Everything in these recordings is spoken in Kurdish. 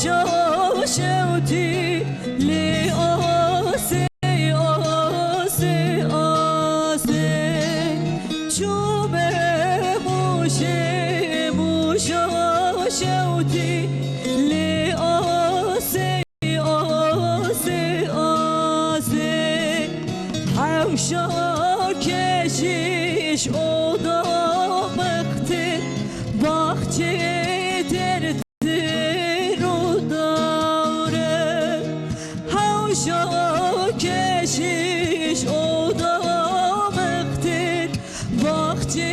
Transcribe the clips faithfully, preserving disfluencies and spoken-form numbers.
Şaşewtî lê asê, asê, asê. Çûme mûşê, mûşa şewtî lê asê, asê, asê. Hewşa keşiş oda mixtir, baxçê ter Tir û dawre, hewşa keşiş oda mixtir, baxçê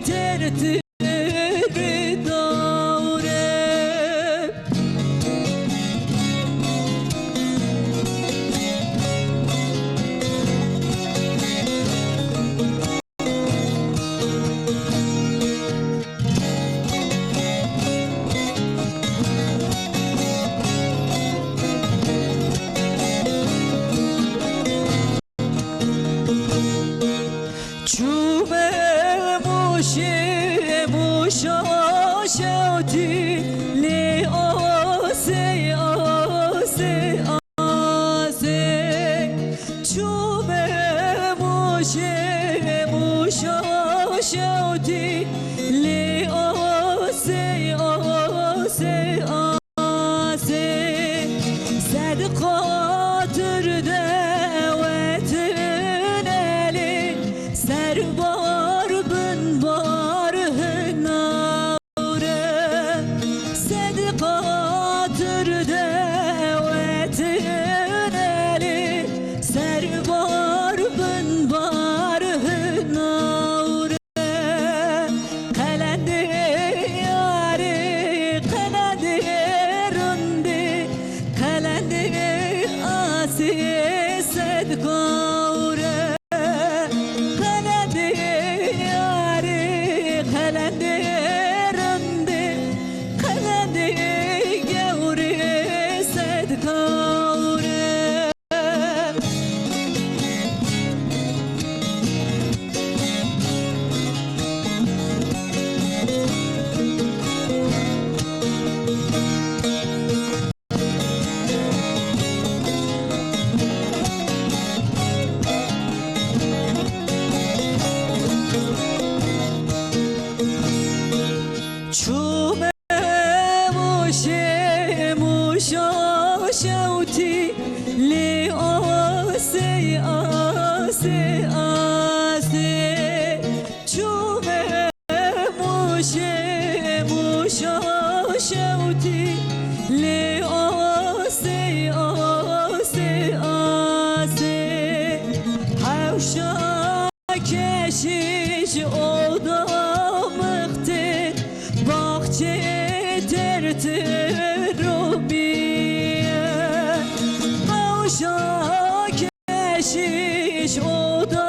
ter tir û dawre. Çûme mûşê mûşa şewtî lê asê, asê, asê. Çûme mûşê mûşa şewtî lê asê, asê, asê. Sed qatir dewetin elê, ser bar bin bar hina. Sed qatir dewetin elê, ser bar bin bar hina. Qelendê yarê, qelendê rindê, qelendê asê sed gawre. Qelendê yarê, qelendê rindê, qelendê gewrê sed gawre. Çûme mûşê mûşa şewtî lê asê, asê, asê. Çûme mûşê mûşa şewtî lê asê, asê, asê. Hewşa keşiş oda mixtir, baxçê ter tir û bîye. Hewşa keşiş oda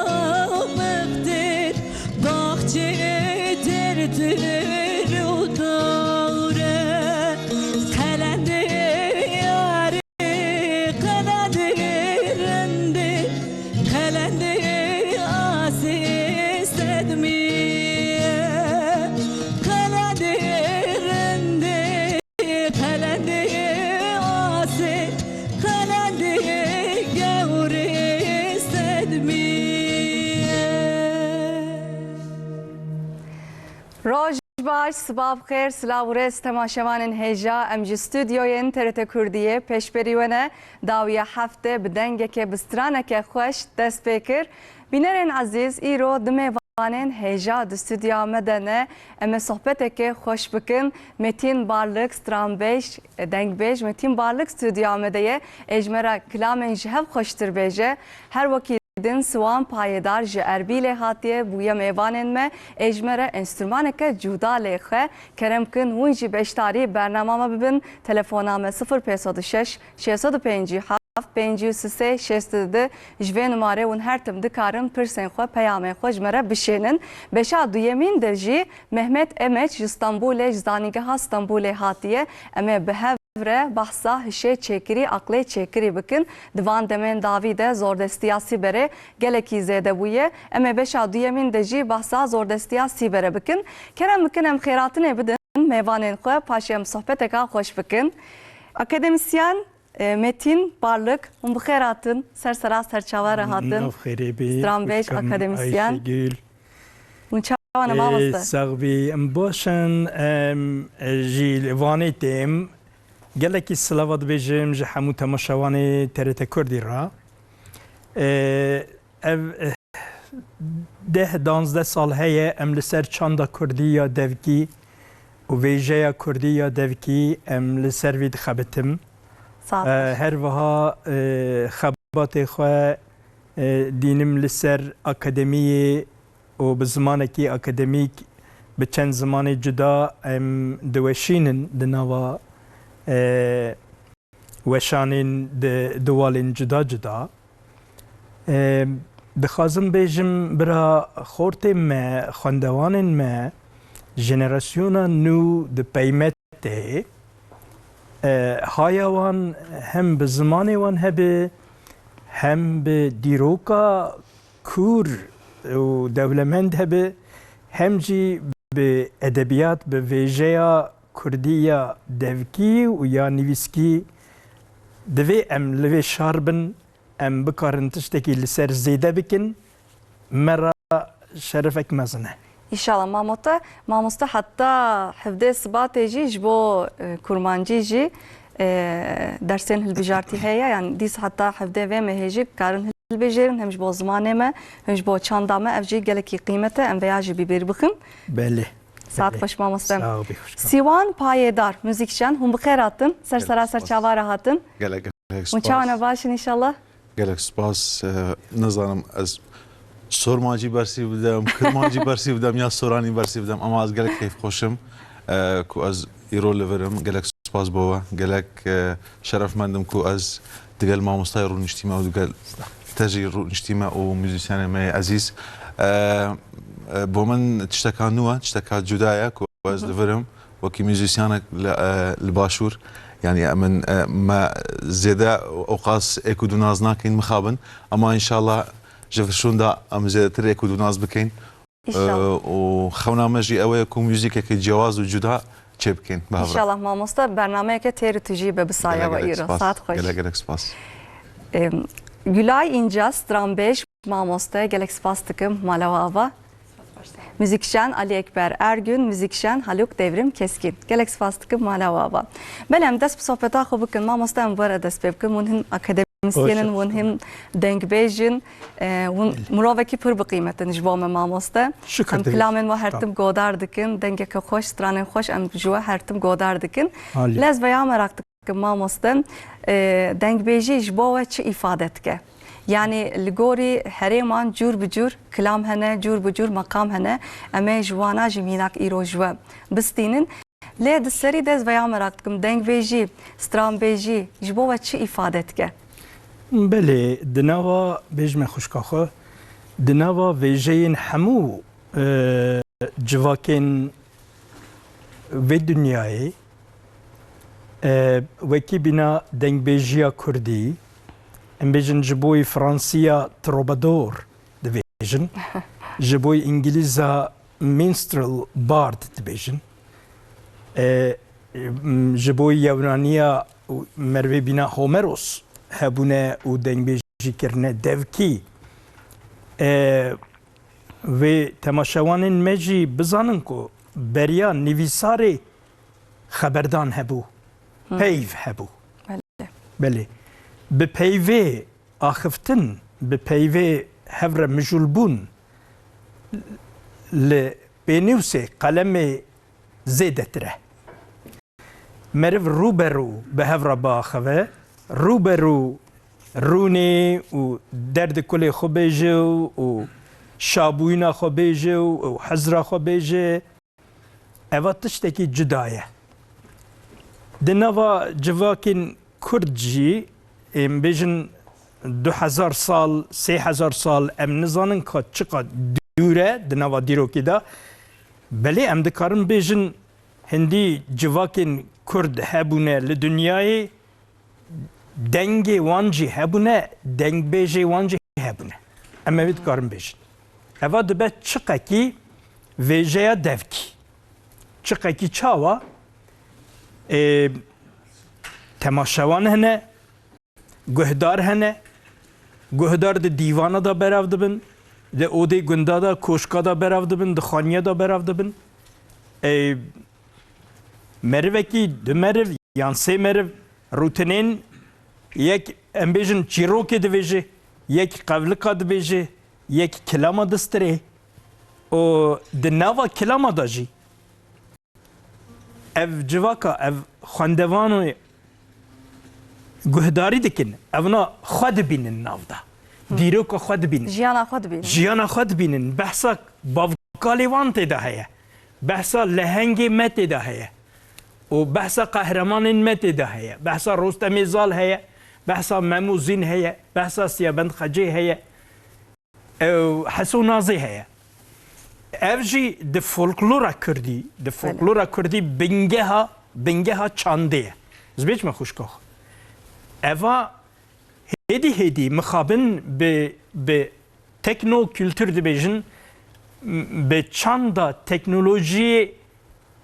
mixtir, baxçê ter tir û dawre. Qelendê yarê, qelendê rindê, qelendê asê sedmîye. Qelendê rindê, qelendê asê, qelendê gewrê sedmîye. Roj baş, siba bi xêr, silav û rêz temaşevanên hêja. Em ji stûdyoyên T R T Kurdiyê pêşberî we ne. Dawiya heftê bi dengeke, bi straneke xweş dest pê kir. Bînerên ezîz, îro du mêvanên hêja di stûdyoya me de ne. Em ê sohbeteke xweş bikin. Metîn Barlik, stranbêj, dengbêj Metîn Barlik stûdyoya me de ye. Ê ji me re kilamên ji hev xweştir bêje. Her wekî din Siwan Payedar ji Erbîlê hatiye, bûye mêvanên me, ê ji me re enstrûmaneke cuda lêxe. Kerem kin hûn jî beşdarî bernama me bibin. Telefona me sifir pênc sed û şeş, şeş sed û pêncî û heft, pêncî û sê, şêst û du. Ji vê numarê hûn her tim dikarin pirsên xwe, peyamên xwe ji me re bişênin. Beşa duyemîn de jî Mehmet Emeç ji Stenbolê, ji Zanîngeha Stenbolê hatiye. Em ê bi hev re behsa hişê çêkirî, aqlê çêkirî bikin. Di van demên dawî de zordestiya sîberê gelekî zêde bûye. Em ê beşa duyemîn de jî behsa zordestiya sîberê bikin. Kerem bikin em xêratinê bidin mêvanên xwe, paşê em sohbeteka xweş bikin. Akademisyen, e, Metin Barlık, hûn bi xêr hatin, ser sera ser çava re hatin. Nav xêrê bê, Stranbêj, akademisyen. Ayşegül. Hûn çawa ne, mamoste? Ê, sax bî, em baş in, em, e, ji Wanê têm. Gelekî silava dibêjim ji hemû temaşevanê T R T Kurdî re. E, ev, e, deh danzdeh sal heye em li ser çanda kurdî ya devkî û vêjeya kurdî ya devkî em li ser vî dixebitim. Saet E, baş. Her wiha, e, xebatê xwe, e, dînim li ser akademiyê û bi zimanekî akademîk bi çend zimanê cuda em diweşînin di nava, e, weşanên di, di walên cuda cuda. E, dixwazim bêjim, bira xortên me, xwendevanên me, jenerasyona nû di peyme tê, e, haya wan hem bi zimanê wan hebe, hem bi dîroka kûr û dewlemend hebe, hem jî bi edebiyat, bi vêjeya kurdî ya devkî û ya nivîskî. Divê em li vê şar bin, em bikarin tiştekî li ser zêde bikin, me re şerefek mezin e. Înşallah mamote. Mamoste heta hevdeh Sibatê jî ji bo, e, kurmancî jî, e, dersên hilbijartî heye. Yani dîs heta hevdeh vê mehê jî karin hilbijêrin hem ji bo zimanê me, hem ji bo çanda me. Ev jî gelekî qîmet e. Em vêya jî bîbêr bixin. Belê. Saet Belê. Xweş mamoste. Sağ ol, bê xweş. Sîwan Payedar, muzîkjen, hûn bi xêr hatin. Ser Gelek sera ser spas. Çava re hatin. Gelek, gelek Hûn çawa spas. Ne, baş in înşallah? Gelek spas. E, nizanim ez sormancî bersî bidem, kirmancî bersî bidem ya soranî bersî bidem, ama ez gelek keyfxweş im, e, ku ez îro li vir im. Gelek spas bo we. Gelek, e, şerefmend im ku ez digel mamostayê rûniştîme û digel te jî rûniştîme û muzîsyenê me yê ezîz. E, e, bo min tişteka nû e, tişteka cuda ye ku ez li vir im wekî muzîsyanek li, e, li başûr. Yani min, e, me zêde oqas êk û du nas nakin mixabin. Ama înşallah ji vir şûnda em zêdetir êk û du nas bikin. Înşallah. E, û xewna me jî ew e ku muzîkeke cewaz û cuda çêbikin. Bi hevra. Înşallah mamoste, bernameyeke têr û tijî be bi saya we îro. Gelek gelek spas. Saet xweş. Gelek gelek spas. Em, Gülay İnce, stranbêj, mamoste, gelek spas dikim, mala we ava. Muzîkjen Ali Ekber Ergün, muzîkjen Haluk Devrim Keskin. Gelek spas dikim, mala we ava. Belê, em dest bi sohbeta xwe bikin. Mamoste, em were dest pê bikin. Hûn hin akademisyen in, hûn hin dengbêj in. E, hûn mirovekî pir bi qîmet in ji bo me, mamoste. Şikir. Em kilamên we her tim godar dikin. Dengeke xweş, stranên xweş em ji we her tim godar dikin. Lê ez veya meraq dikim, mamoste, e, dengbêjî ji bo we çi îfade dike? Yani li gorî herêman cûr bi cûr kilam hene, cûr bi cûr meqam hene. Em ê ji wana jî mînak îro ji we bistînin. Lê di serî de ez veya meraq dikim, dengbêjî, stranbêjî ji bo we çi îfade dike? Belê, di nava, bêjime xwişka xwe, di nava vêjeyên hemû, e, civakên vê dinyayê, e, wekî bîna dengbêjiya kurdî, em bêjin ji bo yî fransiya troubadour dibêjin, ji bo yî îngilîza minstrel, bard dibêjin. E, m, ji bo yî yewnaniya û merivê bîna Homeros hebûne û dengbêjî kirine devkî. E, Vê temaşevanên me jî bizanin ku beriya nivîsarê xeberdan hebû, peyv hebû. Belê. Belê. Bi peyvê axiftin, bi peyvê hev re mijûlbûn li pênûsê, qelemê zêdetir e. Meriv rûberû bi hev re biaxive, rûberû rûnê û derdê kulê xwe bêje û şabûyîna xwe bêje û hizra xwe bêje, eva tiştekî cuda ye. Di nava civakên kurd jî, êm bêjin du hezar sal, sê hezar sal, em nizanin ka çiqas dûr e di nava dîrokê de, belê em dikarin bêjin, hindî civakên kurd hebûne li dinyayê, dengê wan jî hebûne, dengbêjê wan jî hebûne. Em ê vê dikarin bêjin. Eva dibe çiqekî vêjeya devkî. Çiqekî çawa? Ê, temaşewan hene, guhdar hene, guhdar di dîvana de berav dibin, di odê gunda de, koşka de berav dibin, di xaniya de berav dibin. E, merivekî, du meriv yan sê meriv rûtinên yek, em bêjin, çîrokê dibêje, yek qewlika dibêje, yek kilama distirê û di nava kilama de jî ev civaka, ev xwendevanê guhdarî dikin, evna xwe dibînin nav de. Dîroka xwe dibînin. Jiyana xwe dibînin. Jiyana xwe dibînin. Behsa bavkalê wan tê de heye. Behsa lehengê me tê de heye. Û behsa qehremanên me tê de heye. Behsa Rostemê Zal heye. Behsa Mem û Zîn heye. Behsa Siyabend Xecê heye. Ew Heso Nazê heye. Ev jî di folklora kurdî, di folklora kurdî bingeha, bingeha çandê ye. Ez bêçime xwişka xwe. Eva hêdî hêdî mixabin bi, bi tekno kultur dibêjin, bi çanda teknolojiyê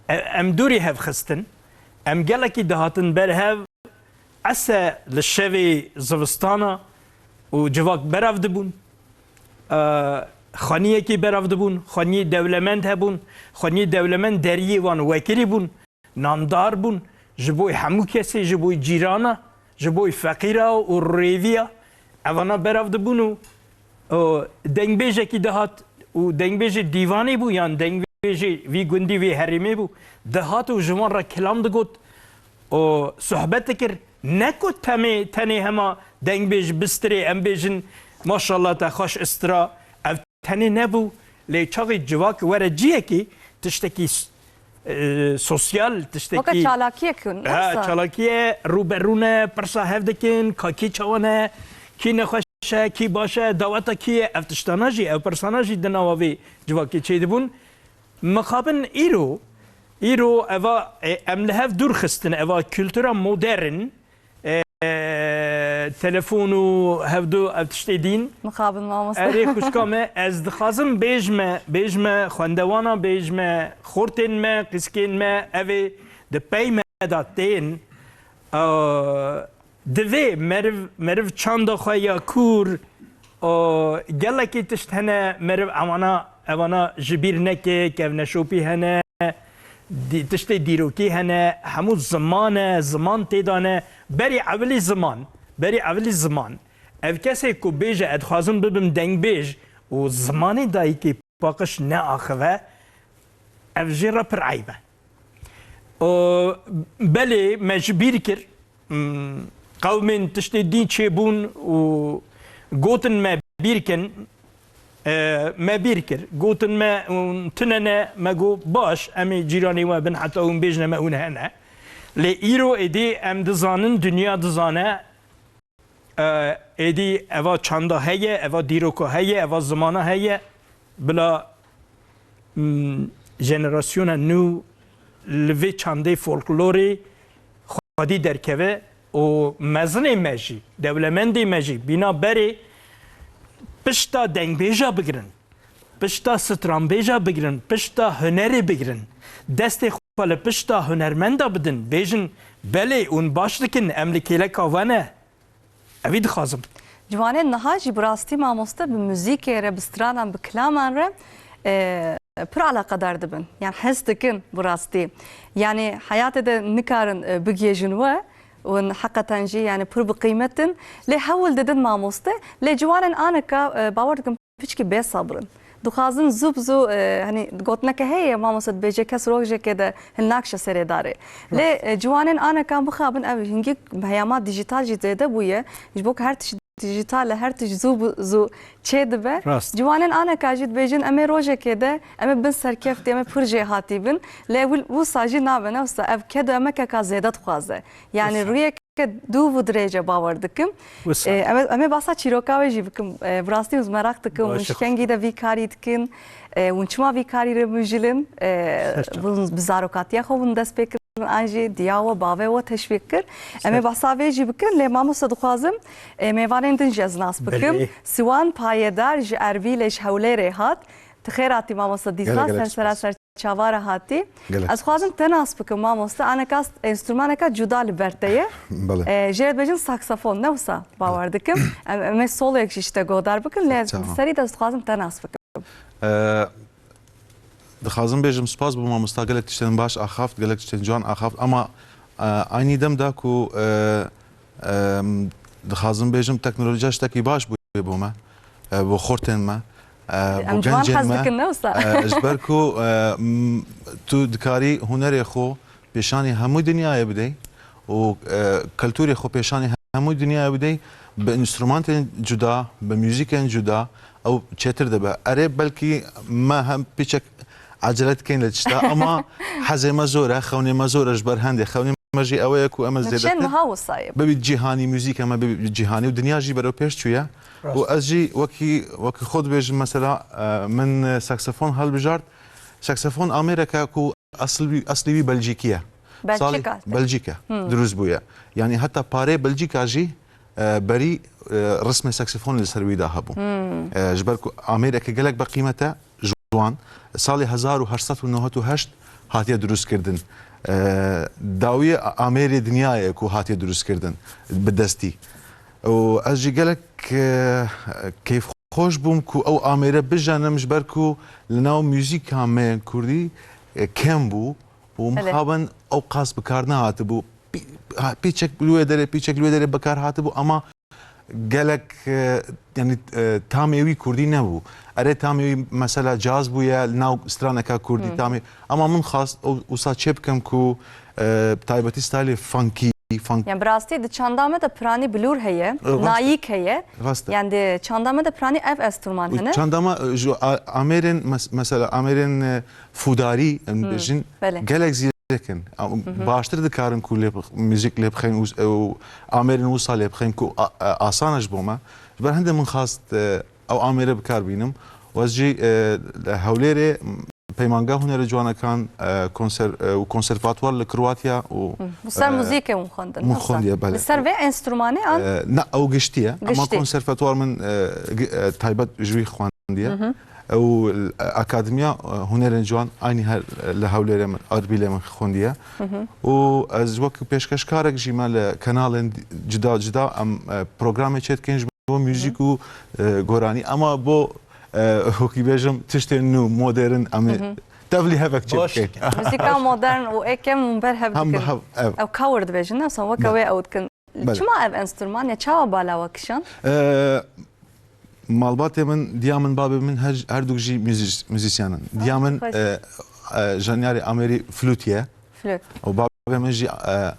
e-, em dûrî hev xistin. Em gelekî dihatin ber hev, ese li şevê zivistana û civak berav dibûn. E, xaniyekî berav dibûn, xaniyê dewlemend hebûn, xaniyê dewlemend deriyê wan wekirî bûn, namdar bûn, ji bo hemû kesê, ji bo cîrana, ji bo feqîra û rêviya, evana berav dibûn û, û dengbêjekî dihat û dengbêjê dîvanê bû yan dengbêjê vî gundî, vî herêmê bû, dihat û ji wan re kilam digot û sohbet dikir. Ne ku temê, tenê hema dengbêj bistirê, em bêjin, "Maşallah te xweş istira." Ev tenê nebû, lê çaxê civak were ciyekî, tiştekî s-, e, sosyal, tiştekî Weke çalakiyek ku, ha, wisa. Çalakî ye, rûberû ne, pirsa hev dikin, ka kî çawa ne, kî nexweş e, kî baş e, daweta kî ye, ev tiştana jî, ev pirsana jî di nava vê civakê çêdibûn. Mixabin îro, îro eva, e, em li hev dûr xistin, eva kultura modern, e, telefon û hevdu ev tiştê dîn. Mixabin mamoste. Erê xwişka me, ez dixwazim bêjme, bêjme xwendewana, bêjme xortên me, qîzkên me, ev ê di pey me de tên. E, Divê meriv, meriv çanda xwe ya kûr, o, gelekî tişt hene, meriv evana, evana ji bîr neke, kevneşopî hene, dî-, tiştê dîrokî hene, hemû ziman e, ziman tê de ne. Berî ewilî ziman, berî ewilî ziman. Ev kesê ku bêje, "Ez dixwazim bibim dengbêj" û zimanê dayikê paqij neaxive, ev jê re pir eyb e. Û belê me ji bîr kir, hmm, qewmên tiştê dî çêbûn û gotin me bîr kin, e, me bîr kir. Gotin me, hûn tune ne, me got, "Baş, em ê cîranê we bin, heta hûn bêjine me hûn hene." Lê îro êdî em dizanin, dinya dizane, E, êdî eva çanda heye, eva dîroka heye, eva zimana heye. Bila, m, jenerasyona nû li vê çandê folklorê xwedî derkeve û mezinê me jî, dewlemendê me jî, bîna berê pişta dengbêja bigirin, pişta stranbêja bigirin, pişta hunerê bigirin. Destê xwe li pişta hunermenda bidin, bêjin, "Belê, hûn baş dikin, em li kêleka we ne." Evî dixwazim. Ciwanên niha jî bi rastî mamoste bi muzîkê re, bi stranan, bi kilaman re, e, pir alaqedar dibin. Yan hes dikin bi rastî. Yanî heyatê de nikarin, e, bigihêjin we û heqeten jî, yanî pir bi qîmet in. Lê hewl didin mamoste. Lê ciwanên aneka, e, bawer dikim piçkî bê sabir in. Dixwazin zû bi zû, e, hani gotineke heye, mamoste dibêje, kes rojekê de hin nakşe serê darê. Lê, e, ciwanên anekan bixabin, ev hingî peyama dîjîtal jî zêde bûye. Ji bo ku her tişt dîjîtal e, her tişt zû bi zû çêdibe. Rast. Ciwanên aneka jî dibêjin, em ê rojekê de, em ê bin serkeftî, em ê pir jêhatî bin. Lê wil-, wisa jî nabe, ne wisa. Ev ked û emekeka zêde dixwaze. Yanî rûyeke dûv û dirêj e, bawer dikim. Wisa. E, em ê, em ê basa çîroka wê jî bikim. E, bi rastî hûn meraq dikim, hûn ji kengî de vî karî dikin. E, hûn çima vî karî re mijilin? E, hûn bi zarokatiya xwe hûn dest pê kirin an jî diya we, bavê we teşwîq kir? Em ê basa vê jî bikin, lê mamoste dixwazim, e, mêvanên din jî ez nas bikim. Belê. Siwan Payedar ji Erbîlê, ji Hewlêrê hat. Tu xêr hatî mamoste dîsa, gelek, gelek ser spas. Sera ser çava re hatî. Gelek Ez dixwazim te nas bikim, mamoste. Aneka s-, enstrûmaneka cuda li ber te ye. Belê. E, jê re dibêjin saksafon, ne wisa? Bawer dikim. Em, em ê soloyek jî ji te guhdar bikin, lê ez Çawa? serî de ez dixwazim te nas bikim. E, dixwazim bêjim spas bo mamosta, gelek tiştên baş axaft, gelek tiştên ciwan axaft, ama, e, aynî dem de ku, e, e, dixwazim bêjim teknolojiya tiştekî baş bûye bo me, e, bo xortên me, e, bo Em ciwan gencên hez me. dikin, ne wisa? E, ji ber ku, e, m, tu dikarî hunerê xwe pêşanî hemû dinyayê bidey û, e, kulturê xwe pêşanî hemû dinyayê bidey, bi enstrûmantên cuda, bi muzîkên cuda, ew çêtir dibe. Erê, belkî me hem piçek ecele dikeyn li tişta, ama hezê me zor e, xewnê me zor e, ji ber hendê xewnê me jî ew e ku em ê Min çend zêdetir wiha wisa ye. bibî cîhanî, muzîka me bibî cîhanî û dinya jî berewpêş çûye. Rast. Û ez jî wekî, wekî xwe dibêjim, mesela, e, min, e, saksafon hilbijart. Saksafon amêreke ku esil wî, eslî wî Belcîkî ye. Belçika. Salê Belcîka Hmm. dirust bûye. Yanî heta parê Belcîka jî, e, berî, e, rismê saksafonê li ser wî de hebû. Hmm. E, ji ber ku amêreke gelek beqîmet e, ji wan salê hezar û heşt sed û newed û heşt hatiye dirustkirdin. E, dawiyê amêrê dinyayê ku hatiye dirustkirdin bi destî. Û ez jî gelek, e, keyfxweş bûm ku ew amêre bijenim, ji ber ku li nav muzîka me yên kurdî, e, kem bû û Belê. mixabin ew qas bi kar nehatibû. Pî-, ha, pîçek li wê derê, pîçek li wê derê bi kar hatibû, ama gelek, e, yanî, e, tamê wî kurdî nebû. Erê, tamê wî mesela caz bûye, li nav straneka kurdî Hmm. tamê. Ama min xwest ew wisa çê bikim ku, e, bi taybetî stylê funky, funk. Yani bi rastî di çanda me de piranî bilûr heye, E, rast e. nayîk heye. Rast e. Yani di çanda me de piranî ev enstrûman Û hene. çanda me, e, ji a-, amêrên mes-, mesela amêrên, e, fûdarî, em Hmm, bêjin, belê. gelek zîrek in. A, Hı hı. baştir dikarin ku lê bix-, muzîk lê bixeyn û, û amêrên wisa lê bixeyn ku a, a, asan e ji bo me. Ji ber hindê min xwest, e, ew amêre bi kar bînim. Û ez jî, e, li Hewlêrê, m, Peymanga Hunere Ciwanekan, e, konser-, e, û konservatuar li Kroatya û, Hı. Bi ser e, muzîkê hûn xwendin, min wisa? xwendiye, belê. Li ser vê enstrûmanê an? E, na, ew giştî ye. Ama Giştî. konservatuar min, e, gi-, e, taybet ji wî xwendiye. Hı hı. Ew, e, Akademiya, e, Hunerên Ciwan aynî her, e, li Hewlêrê min, Erbîlê min xwendiye. Hı hı. Û ez wek pêşkeşkarek jî me li kanalên cuda cuda em, e, programê çêdikin ji bo muzîk Hı. û, e, goranî. Ama bo, e, wekî bêjim, tiştên nû, modern, em ê Hı hı. tevlî hevek çê Baş. bikin. Muzîka modern û ê kem hûn ber hev Hem dikin. hev, ev. Ew cover dibêjin, ne wisa, weke Belê. wê ew dikin. Belê. Çima ev enstrûman, ya çawa bala we kişand? E, malbatê min, diya min, babê min her, her du jî muzîs-, muzîsyen in. Ah, Diya min, xweş. e, e, janyarê amêrî flût ye. Flût. Û babê min jî, e,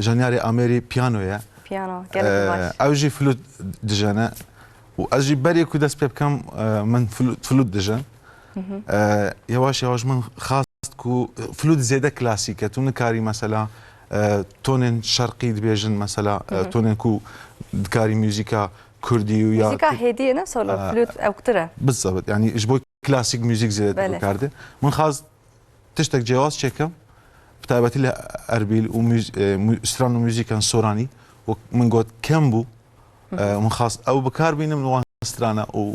janyarê amêrî piyano ye. Piyano, gelek E, baş. ew jî flût dijene. Û ez jî berê ku dest pê bikim, e, min flût, flût dijin. Hı hı. E, yavaş yavaş min xwest ku flût zêde klasîk e. Tu nikarî mesela, e, tonên şerqî dibêjin mesela, e, Hı hı. tonên ku dikarî muzîka kurdî û ya Muzîka hêdî ye, ne solo, E, flût ewktir e. Bizewit, yani ji bo klasîk muzîk zêde Belê. dikardî. Min xwest tiştek cewaz çêkim, bi taybetî li Erbîl û muz-, e, mu-, stran û muzîkan soranî, wek min got, kem bû. Hı hı. E, min xwest ew bi kar bînim li wan strana û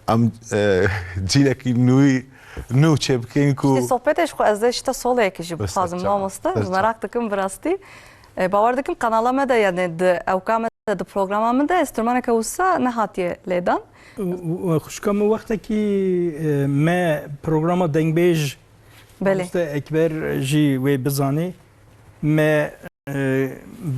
em, e, cîlekî nû, nû çêbikin ku Piştî sohbetê ji xwe ez ê ji te soloyekî jî Bes, bixwazim, çawa? mamoste. Bes, çawa? Merak dikim bi rastî. E, bawer dikim kanala me de, yani di ewka me de, di programa min de enstrûmaneke wisa nehatiye lêdan. Û, û, û xwişka min wextekî, e, me programa dengbêj Belê. Mamoste Ekber jî wê bizanî. Me, e,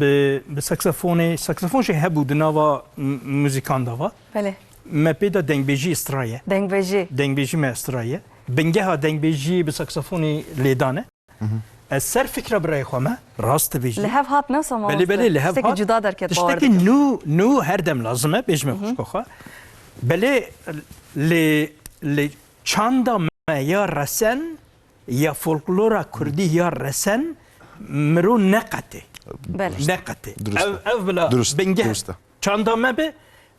bi, bi saksafonê, saksafon jî hebû di nava m-, muzîkan de va. Belê. Me pê de dengbêjî straye. Dengbêjî. Dengbêjî me straye. Bingeha dengbêjiyê bi saksafonê lêdane. Hı hı. Ez ser fikra birayê xwe me, rast dibêjî. Li hev hat ne wisa Belê, mamoste? belê, li hev Tiştekî hat. cuda derket, bawer Tiştekî dikim. nû, nû her dem lazim e, bêjime Hı hı. xwişka xwe. Belê, lê, lê çanda me ya resen, ya folklora kurdî ya resen, miro neqetê. Belê. Neqetê. Durust e. Ev, ev bila Durust, bingeh. durust e. Çanda me be,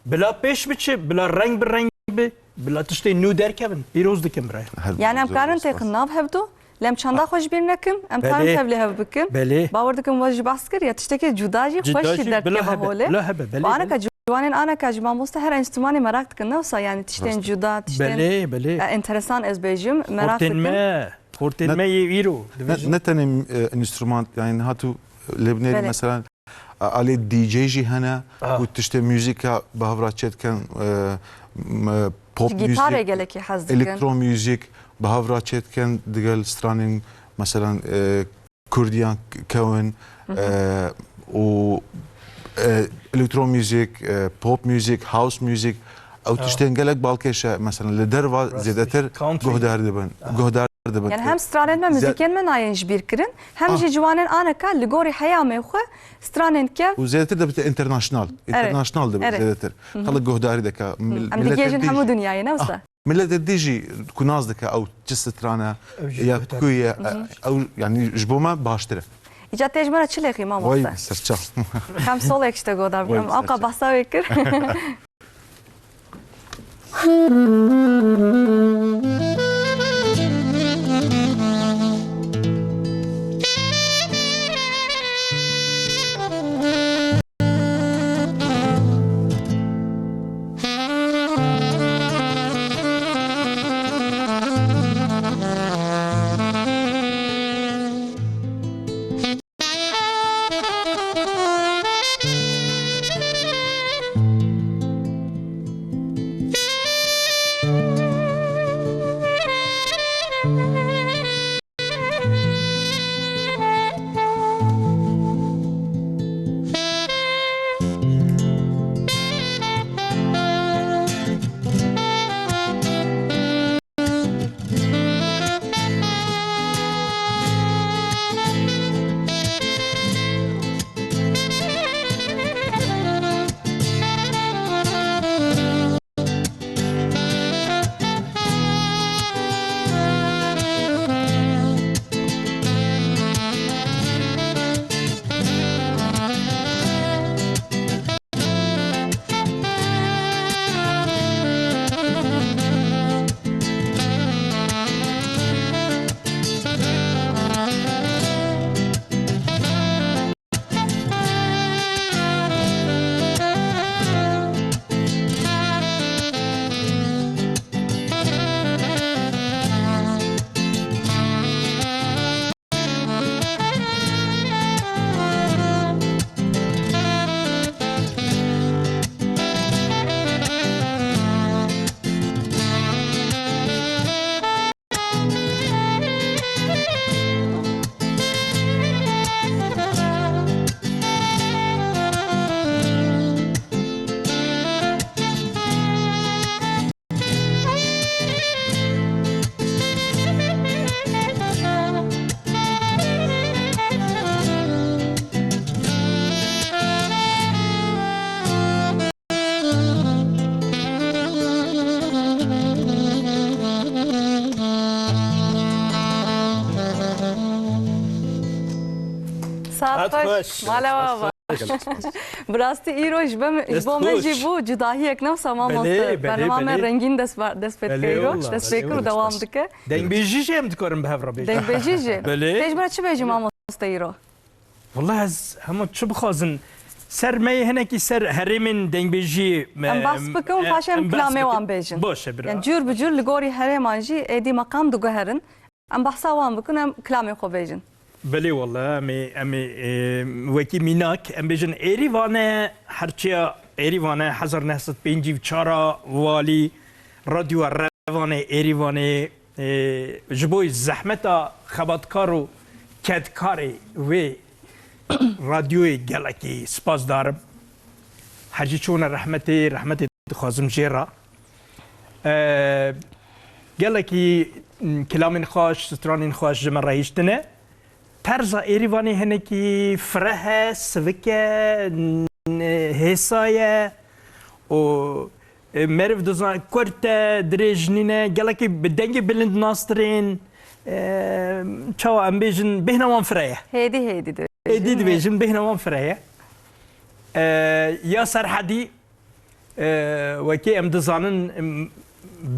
bila pêş biçe, bila reng bi reng be, bila tiştê nû derkevin. Pîroz dikim birayê. Her Yani em zor karin spas. têxin nav hevdu, lê em çanda xwe ji bîr nekin, em karin Belê. tevlî hev bikin. Belê. Bawer dikim we jî behs kir, ya tiştekî cuda jî Cuda xweş jî jî derkeve bila hebe, holê. bila hebe, belê, Û aneka belê. ciwanên aneka ji mamoste her enstrûmanê merak dikin, ne wisa yani tiştên Rast. cuda, tiştên, Belê, belê. e, enteresan ez bêjim, merak Xortên dikin. me, Xortên Ne- me yê îro, ne, dibêjin. Ne tenê, e, enstrûman, yani niha tu lê binêrî Belê. mesela, e, alê D J jî hene, Ah. û tiştê muzîka bi hev re çêdikin, e, m-, pop Ji gîtarê muzîk, gelekî hez dikin. Elektro muzîk bi hev re çêdikin, digel stranên, mesela, e, Kurdiyan kewin, Hı hı. e, û, e, elektro muzîk, e, pop muzîk, house muzîk, ew Ah. tiştên gelek balkêş e, mesela li derva Rastî. zêdetir Country. guhdar dibin, Ah. guhdar dibin. Yani hem stranên me, Ze- muzîkên me nayên ji bîr kirin, hem Ah. jî ciwanên aneka li gorî heyamê xwe stranên kev. Û zêdetir dibite international, Evet. international dibin Evet. zêdetir. Hı hı. Xelk guhdarî dike, mil-, Em milletên digihêjin dî hemû jî. dinyayê, ne wisa? Ah. Milletê dî jî ku nas dike ew çi stran e, Ew jî ya guhdar. ku ye, Hı hı. ew, yani ji bo me baştir e. Îca tê ji me re çi lêxî, mamoste? Vay, serçav. Xem solek ji te goda. Vay, Em awqa serçav. Behsa wê kir. Saet Saet xweş. Xweş. Mala we ava. Bi rastî îro ji bo me, ji Dest bo me jî xweş. Bû cudahiyek, ne wisa mamoste? Belê, belê, Bernama me belê. Rengîn dest ba-, dest pê Belê dike îro. Wala, dest pê belê kir û wala. Dewam dike. Dengbêjî jî em dikarin bi hev re bêjin. Dengbêjî jî. Belê. Tê ji me re çi bêjî mamoste îro? Wala ez hema çi bixwazin, ser me yê hinekî ser herêmên dengbêjiyê, Em behs bikin û e, paşê em em behs kilamê bikin. Wan bêjin. Baş e, bira. Yani cûr bi cûr li gorî herêman jî êdî meqam diguherin. Em behsa wan bikin, em kilamê xwe bêjin. Belê wele, em ê, em ê, e, wekî mînak, em bêjin Êrîvanê, herçiya Êrîvanê hezar neh sed pêncî û çar a walî Radyoya Revanê Êrîvanê, e, ji bo zehmeta xebatkar û kedkarê wê radyoyê gelekî spasdar im. Her jî çûne rehmetê, rehmetê dixwazim jê re. E, gelekî, m, kilamên xweş, stranên xweş ji me re hiştine. Terza Êrîvanê hinekî fireh e, sivik e, n-, hêsa ye û, e, meriv dizan kurt e, dirêj nîne, gelekî bi dengê bilind nastirên, e, çawa em bêjin, bêhna wan fireh e. Hêdî hêdî dibêjin. Êdî dibêjin, bêhna wan fireh e. E, ya Serhedî, E, wekî em dizanin, em,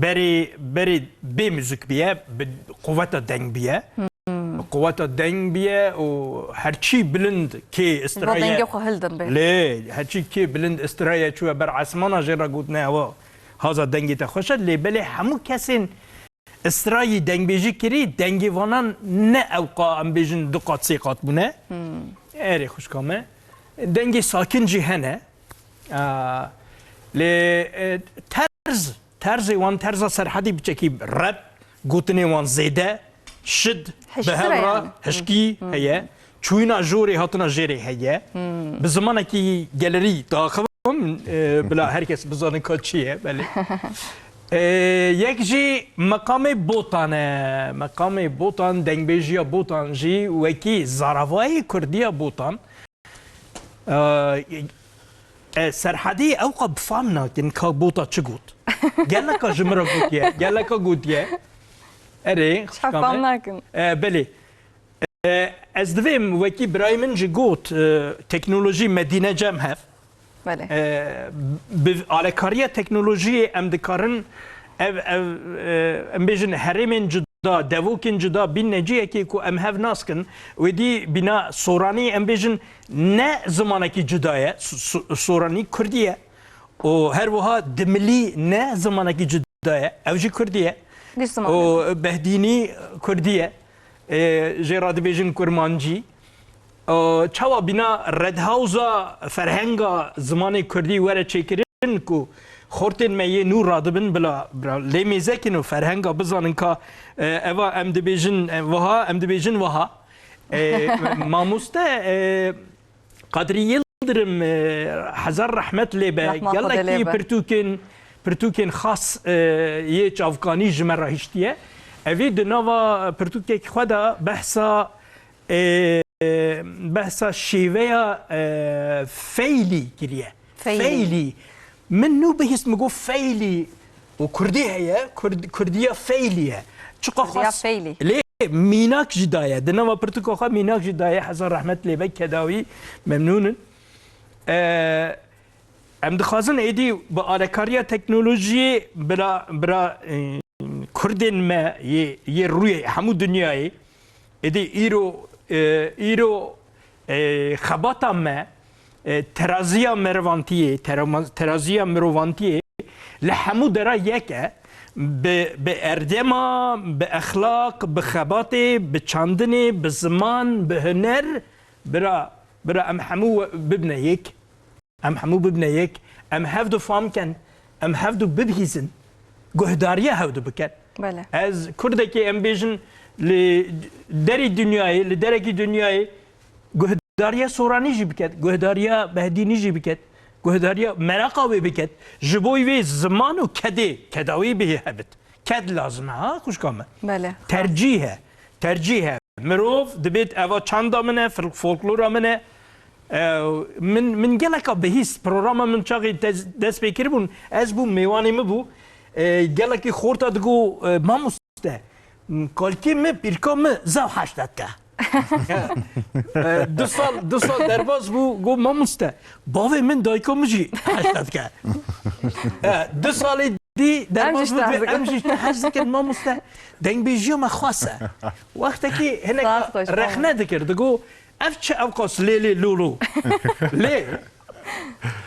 berê, berê bê muzîk biye, bi quweta deng biye. Hmm. Bi quweta deng biye û herçî bilind kê Bo istiraye. Dengê xwe hildin bê. Lê herçî kê bilind istiraye çûye ber esmana jê re gotine ewa haza dengê te xweş e. Lê belê hemû kesên istirayî dengbêjî kirî, dengê vanan ne ewqa, em bêjin, du qat sê qat bûne. Erê xwişka me. Dengê sakin jî hene. Aa, lê, e, terz, terzê wan, terza Serhedî biçekî rep, gotinê wan zêde, şid, Hişktir e bihev re, yani. Hişkî heye. Çûyîna jorê hatina jêrê heye. Bi zimanekî gelerî daxivim, e, bila her kes bizane ka çi ye, belê. E, yek jî meqamê Botan e. Meqamê Botan, dengbêjiya Botan jî wekî zaravayê kurdiya Botan. E, e, Serhedî ewqa bi fam nakin ka Bota çi got. Geleka ji min re gotiye, geleka gotiye. Erê, Çav xwişka me. Fam nakin. E, belê. E, ez divêm wekî birayê min jî got, e, teknolojî me dîne cem hev. Belê. E, bi alekariya teknolojiyê em dikarin ev, ev, e, em bêjin herêmên cuda, devokên cuda bînne cihekê ku em hev nas kin. Wê dî bîna soranî em bêjin ne zimanekî cuda ye, so-, so-, soranî kurdî ye. Û her wiha dimilî ne zimanekî cuda ye, ew jî kurdî ye. Giş ziman Û e. Behdînî kurdî ye. Ê, jê re dibêjin kurmancî. Û çawa bîna redhawza ferhenga zimanê kurdî were çêkirin ku xortên me yê nû radibin bila, bila lê mêzekin û ferhenga bizanin ka, e, eva em dibêjin, e, wiha, em dibêjin wiha. E, mamoste, e, Kadrî Yildirim, e, hezar rehmet lê be, Rehma Xwedê lê gelekî be. pirtûkên, pirtûkên xas, e, yê çavkanî ji me re hiştiye. Evî di nava pirtûkekî xwe de behsa, e, behsa şêveya, e, feylî kiriye. Feylî. Feylî. Min nû bihîst, min got feylî. Û kurdî heye, kurd-, kurdiya feylî ye. Çiqa Kurdiya xas feylî. Lê mînak jî daye. Di nava pirtûka xwe mînak jî daye. Hezar rehmet lê be, kedawî memnûn in. E, em dixwazin êdî bi alekariya teknolojiyê bira, bira, e, kurdên me yê, yê rûyê hemû dinyayê, êdî îro, e, îro, e, xebata me, e, teraziya merivantiyê, terama-, teraziya mirovantiyê li hemû dera yek e, bi, bi erdema, bi exlaq, bi xebatê, bi çandinê, bi ziman, bi huner, bira, bira em hemû we-, bibine yek. Em hemû bibine yek, em hevdu fam ken, em hevdu bibihîzin, guhdariya hevdu biken. Belê. Ez kurdekê, em bêjin, li derî dinyayê, li derekî dinyayê guhdariya soranî jî biket, guhdariya behdînî jî biket, guhdariya meraqa wê biket. Ji bo wê ziman û kedê, keda wê bihê hebit. Ked lazim e, ha, xwişka me. Belê. Tercîh e. Tercîh e. Mirov dibêt eva çanda min e, fil-, folklora min e. E, min, min geleka bihîst, programa min çaxê tez-, dest pê kiribûn, ez bûm, mêwanê min bû. E, gelekî xorta digo, e, mamoste, m, kalkê min, pîrka min zaf heşta dike. E, du sal, du sal derbas bû, got, mamoste, bavê min, dayika min jî heşta dike. E, du salê dî derbas bû, em jî hez dikin, mamoste. Dengbêjiya me xwes e. Wextekî hinek rexne dikir, digo, ev çi ewqas lê lê lû lû? Lê.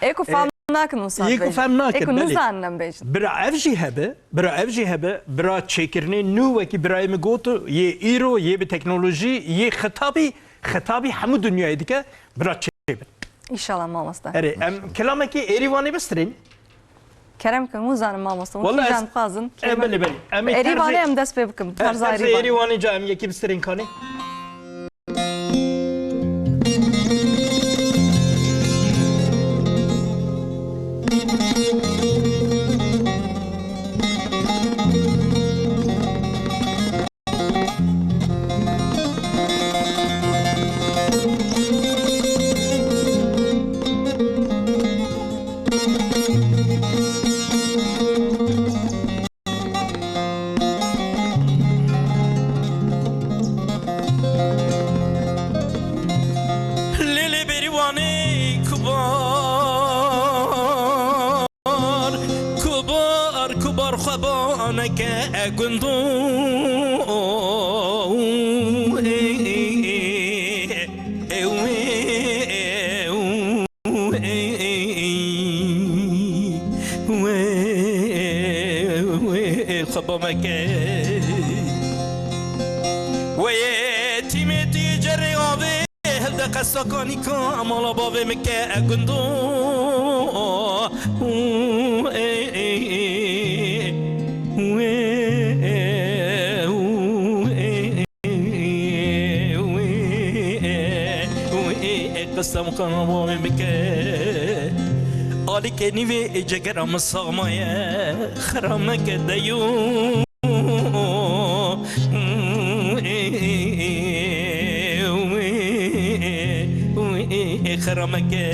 Ê ku fam nakin wisa dibêjin. Ê ku fem nakin, belê. Ê ku nizanin em bêjin. Bira ev jî hebe, bira ev jî hebe, bira çêkirinê nû wekî birayê min got, yê îro, yê bi teknolojî, yê xitabî, xitabî hemû dinyayê dike, bira çêbin. Înşallah mamoste. Erê, em kilamekî êrî Wanê bistirên. Kerem kin, hûn zanin mamoste, hûn Walla ez kîjan dixwazin? E, belê, belê. Em ê Êrî Wanê em dest pê bikin, e, terza Êrî Wanê. Êrî Wanê ca em yekî bistirên kanê. Lê lê Bêrîwanê kubar, kubar, kubar xwe baneke e gundo. Xwe bameke. qesa kanîka mala bavê min ke e gundo. Û ê, ê, ê, û ê, û ê, ê, û ê, ê, û ê, ê, qesa kanîka mala bavê min ke. Alîkê nîvê ê cegera min sax maye, xira meke deyo. Xira meke.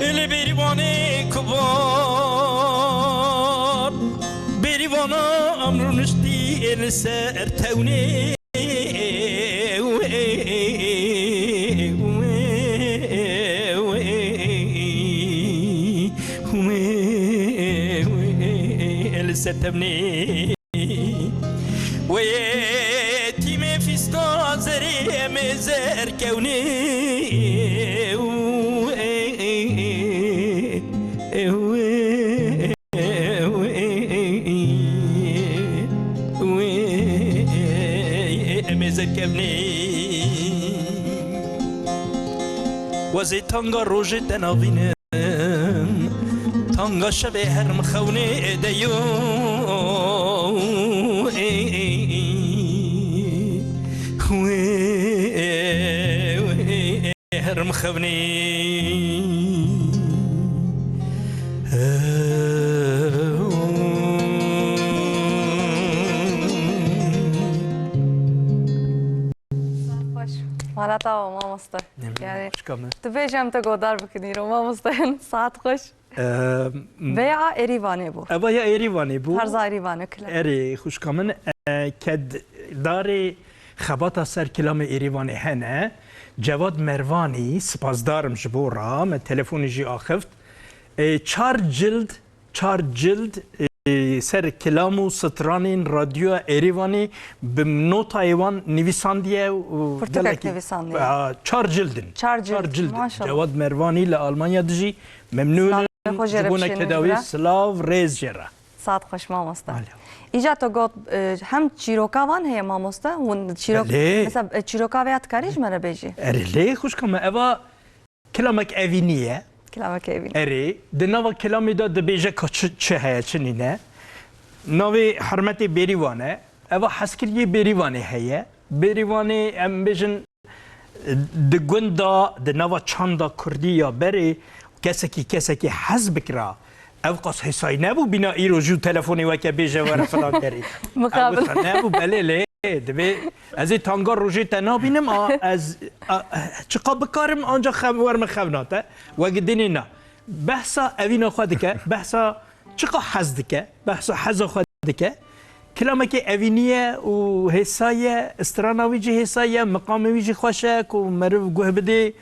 Ê li Bêrîvanê kubar, Bêrîvana em rûniştî ê li ser tewnê. Li ser tewnê. Wê tîmê fîsta zerê em ê zer kewnê. Em ê zer kewnê. Wezê tanga rojê te navîne. Tanga şevê her mixewnê de yo. Her mixewnê. Xweş. Mala te ava mamoste. Ne bileyim, Yani, başka mı? Dibêje em te godar bikin îro mamoste. Saet xweş. Eee, Veya Êrîvanê bû. Eva ya Êrîvanê bû. Tarza Êrîvanê kila. Erê, xwişka min, e, keddarê xebata ser kilamê Êrîvanê hene. Cewad Mervanî, spasdar im ji bo ra, me telefonê jî axift. E, çar cild, çar cild, e, ser kilam û stranên radyoya Êrîvanê bi notayê wan nivîsandiye û Pirtûkek gelekî nivîsandiye. A, çar cild in. Çar cild, Çar cild in. Maşallah. Cewad Mervanî li Almanya dijî. Memnûn Silavê im. xwe jê Ji re bo bişînin nekeda wî jê re. Silav, rêz jê re. Saet xweş mamoste. Alo. Îca to got, e, hem çîroka van heye mamoste, hûn çîrok, Belê. mesela, e, çîroka vêya dikarî ji me re bêjî? Erê lê xwişka me, eva kilamek evînî ye. Kilamek evînî. Erê, di nava kilamê de dibêje ka çi, çi heye, çi nîne. Navê hermetê Bêrîvan e. Eva hezkiriyê Bêrîvanê heye. Bêrîvanê, em bêjin, Di gunda, di nava çanda kurdî ya berê kesekî, kesekî hez bikira, ev qas hêsayî nebû bîna îro jû telefonê weke bêje were filan derê. Mixabin. Ev wisa nebû, belê lê divê ez ê tanga rojê te nabînim, a, ez, a, çiqa bikarim anca xev, wer min xevna te, wegidinê na. Behsa evîna xwe dike, behsa çiqa hez dike, behsa heza xwe dike. Kilamekî evînî ye û hêsa ye, strana wî jî hêsa ye, miqamê wî jî xweş e ku meriv guh bidê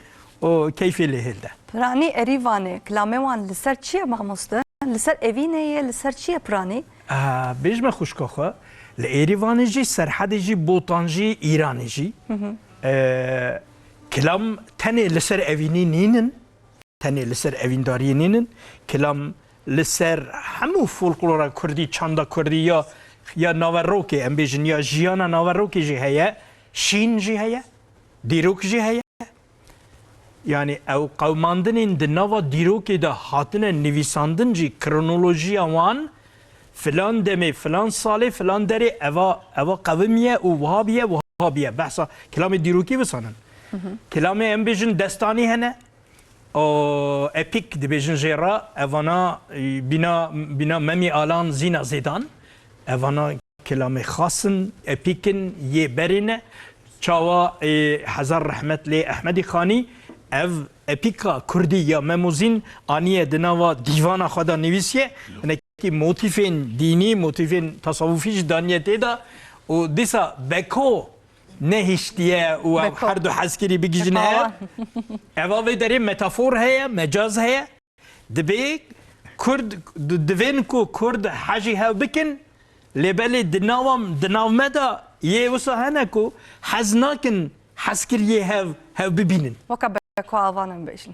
û keyfê lê hêl de. Piranî Erîvanê, kilamê wan li ser çi ye mamoste? Li ser evînê ye, li ser çi ye piranî? A, bêjme xwişka xwe, li Êrîvanê jî, Serhedê jî, Botan jî, Îranê jî, Hı hı. e, kilam tenê li ser evînî nînin. Tenê li ser evîndariyê nînin, kilam li ser hemû folklora kurdî, çanda kurdî ya, ya naverokê, em bêjin ya jiyana naverokê jî heye, şîn jî heye, dîrok jî heye. Yanî ew qewmandinên di nava dîrokê de hatine nivîsandin jî, kronolojiya wan filan demê, filan salê, filan derê eva, eva qewimiye û wiha biye, wiha biye. Behsa kilamê dîrokî wisa nin. Hı hı. Kilamê em bêjin destanî hene, O epîk dibêjin jê re, evana, e, bîna, bîna Memî Alan, Zîna Zêdan. Evana kilamê xas in, epîk in, yê berê ne. Çawa, e, hezar rehmet lê Ehmedî Xanî, ev epîka kurdî ya Memozîn aniye di nava dîvana xwe de nivîsiye. Hinekî motîfên dînî, motîfên tasawufî jî daniye tê de û dîsa Beko nehiştiye û ew Beko. Her du hezkirî bigihîjin hev. Eva vê derê metafor heye, mecaz heye. Dibê Kurd, di-, divên ku Kurd hejî hev bikin, lê belê di nawa, di nav me de yê wisa hene ku hez nakin hezkiriyê hev, hev bibînin. Weke Beko avan em bêjin.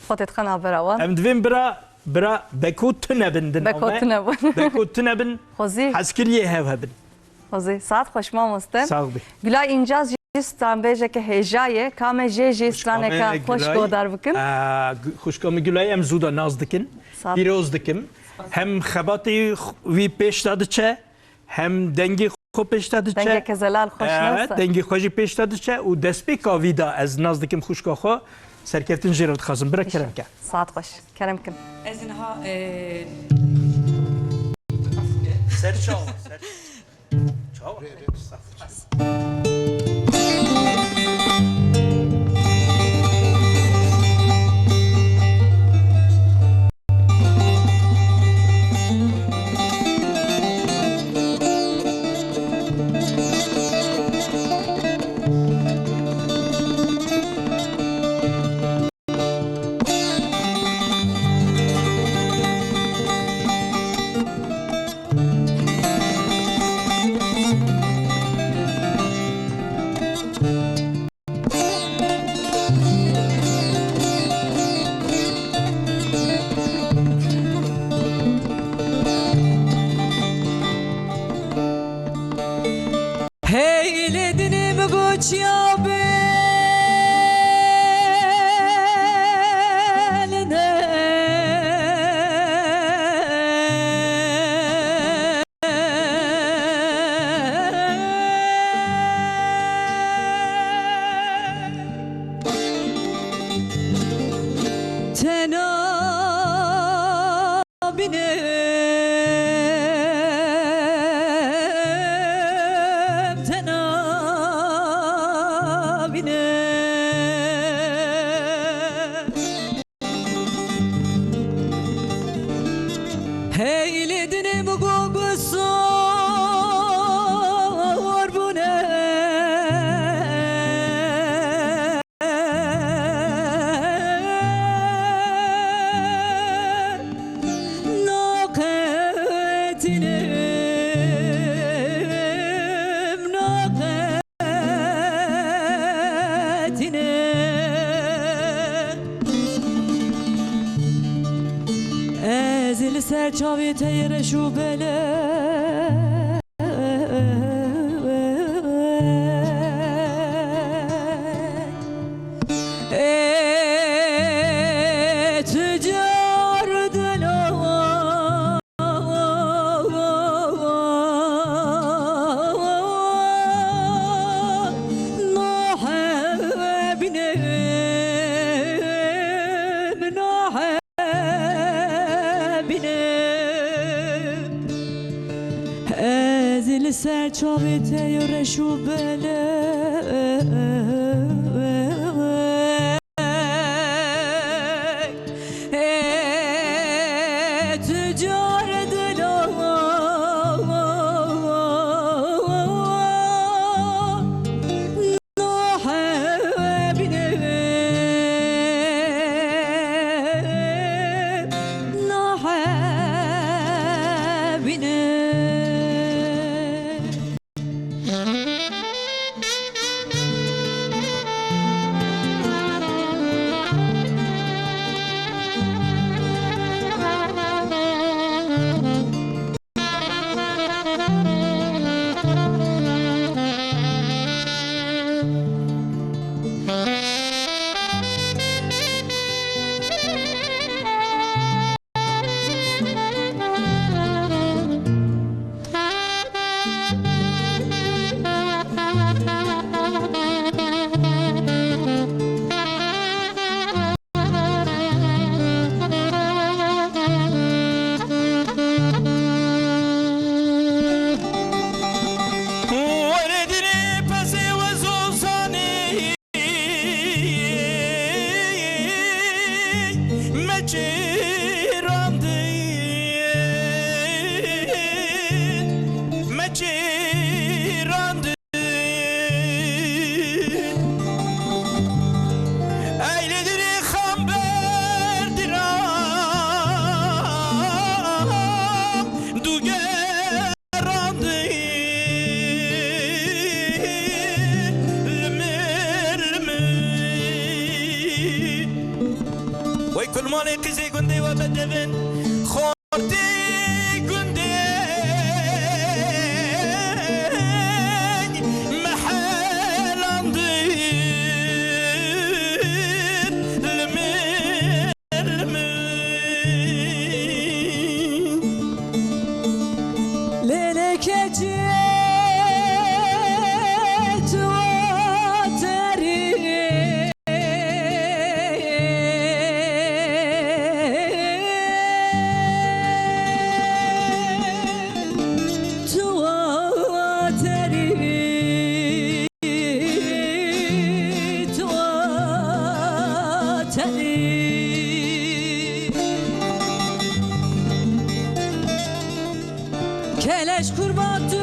Xwe tê dixe navbera wan. Em divên bira, bira Beko tune bin di nav Beko me. Tune bin. Beko tune bin, Xwezî. Hezkiriyê hev hebin. Xwezî, saet xweş mamoste. Sağ ol. Gülay Încaz jî stranbêjeke hêja ye. Ka me jê jî straneka xweş guhdar bikin. Aa, gu-, xwişka min Gülay, em zû de nas dikin. Sağ ol. Pîroz dikim. Hem xebatê xw-, wî pêş de diçe, hem dengê xwe pêş de diçe. Dengeke zelal xweş Ee, ne wisa? Dengê xwe jî pêş de diçe û destpêka vî de ez nas dikim xwişka xwe. Serkeftin jê re dixwazim. Bira kerem ke. Saet xweş. Kerem kin. Ez niha, e, Ser çawa, ser çawa. Hey li dinê min goçiya bêl de. Tena bînim, tena bînim. Hey li dinê min go bi sor bûne. Naqetînim, naqetînim. Ez li ser çavê te yê reş û belê. Ê tu car dilo nahebînim, nahe bînim. Ez li ser çavê te yo reş û belê. Ê tu car dilo. çêrandin, me çêrandin. Ey li dirê xamber dira, du gerandin, limir, limir. Wey kulmanê qîzê gundê we bedevin. Xortê gundê mehelandin, limir, limir. Lêleke çiye tu terî. Tu terî, tu terî. Keleş kurban tu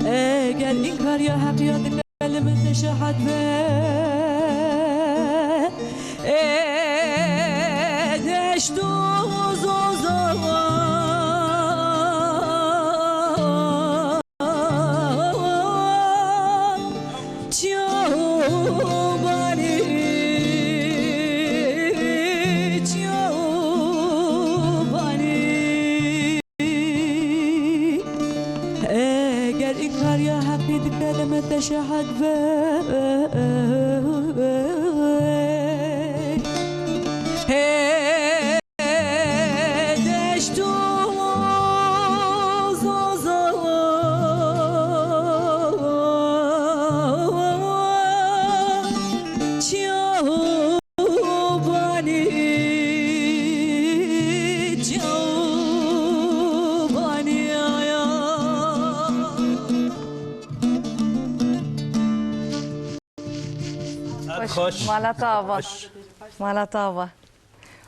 Eger înkar ya heq ya dikele min te şehed be. Ê deşt û zozo çiyo banî, çiyo banî. Eger înkar ya heqî dikele me te şehed be. Hê deşt û zozo çiyo banî, çiyo banî aya. Xweş. Mala te ava. Xweş. Mala te ava.